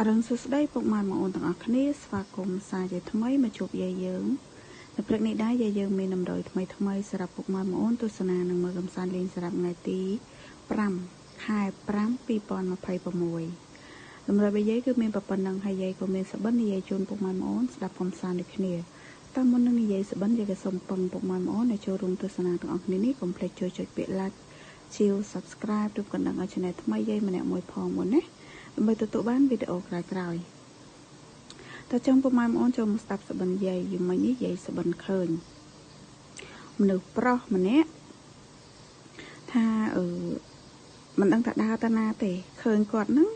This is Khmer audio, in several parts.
អរុណសួស្តីពុកម៉ែបងប្អូនទាំងអស់គ្នាស្វាគមន៍សាជាថ្មីមកជួបយាយយើងនៅព្រឹកនេះដែរយាយយើងមានតម្រុយថ្មីថ្មីសម្រាប់ពុកម៉ែបងប្អូនទស្សនានិងមើលកម្សាន្តលេងសម្រាប់ថ្ងៃទី5ខែ5 2026តម្រុយរបស់យាយគឺមានប៉ុណ្ណឹងហើយយាយក៏មានសបិននិយាយជូនពុកម៉ែបងប្អូនស្ដាប់កម្សាន្តដូចគ្នាតាមមុននឹងនិយាយសបិនយាយក៏សូមពឹងពុកម៉ែបងប្អូនដែលចូលរួមទស្សនាទាំងអស់គ្នានេះកុំភ្លេចជួយចុចពាក្យ like ជាវ subscribe ឬកណ្ដឹងឲ្យ channel ថ្មីយាយម្នាក់មួយផងមុនណាដើម្បីទទួលបានវីដេអូក្រោយៗតើចង់ពុកម៉ែបងប្អូនចូលមកស្ដាប់សបិនយាយយមិញនេះយាយសបិនឃើញមនុស្សប្រុសម្នាក់ថាអឺមិនដឹងថាដើរទៅណាទេឃើញគាត់ហ្នឹង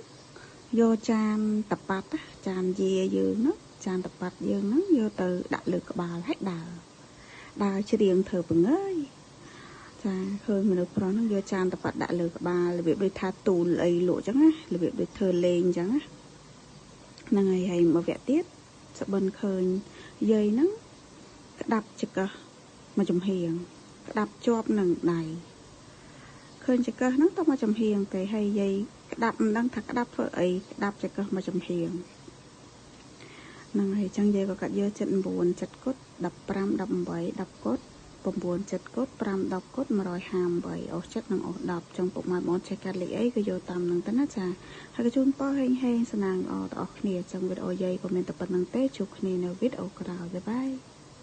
យកចានតប៉ាត់ចានយាយើងហ្នឹងចានតប៉ាត់យើងហ្នឹងយកទៅដាក់លើក្បាលហើយដើរដើរច្រៀងធ្វើពងើយចាឃើញមនុស្សប្រុសហ្នឹងយកចានតប៉ាត់ដាក់លើក្បាលរបៀបដូចថាទូលអីលក់ចឹងណារបៀបដូចធ្វើលេងចឹងណាហ្នឹងហើយហើយមួយវគ្គទៀតសបិនឃើញយាយហ្នឹងក្តាប់ចកឹះមួយចំហៀងក្តាប់ជាប់នឹងដៃឃើញចកឹះហ្នឹងតែមួយចំហៀងទេហើយយាយក្តាប់មិនដឹងថាក្តាប់ធ្វើអីក្តាប់ចកឹះមួយចំហៀងហ្នឹងហើយចឹងយាយក៏កាត់យក79ចិត្តគុត15 18 10គុត9ចិត្តគុត5 10គុត158អូសចិត្តនិងអូស10ចឹងពុកម៉ែបងចេះកាត់លេខអីក៏យកតាមនឹងទៅណាចាហើយក៏ជូនពរហេងហេងសំណាងល្អដល់អស់គ្នាចឹងវីដេអូយាយក៏មានតែប៉ុណ្្នឹងទេជួបគ្នានៅវីដេអូក្រោយបាយបាយ។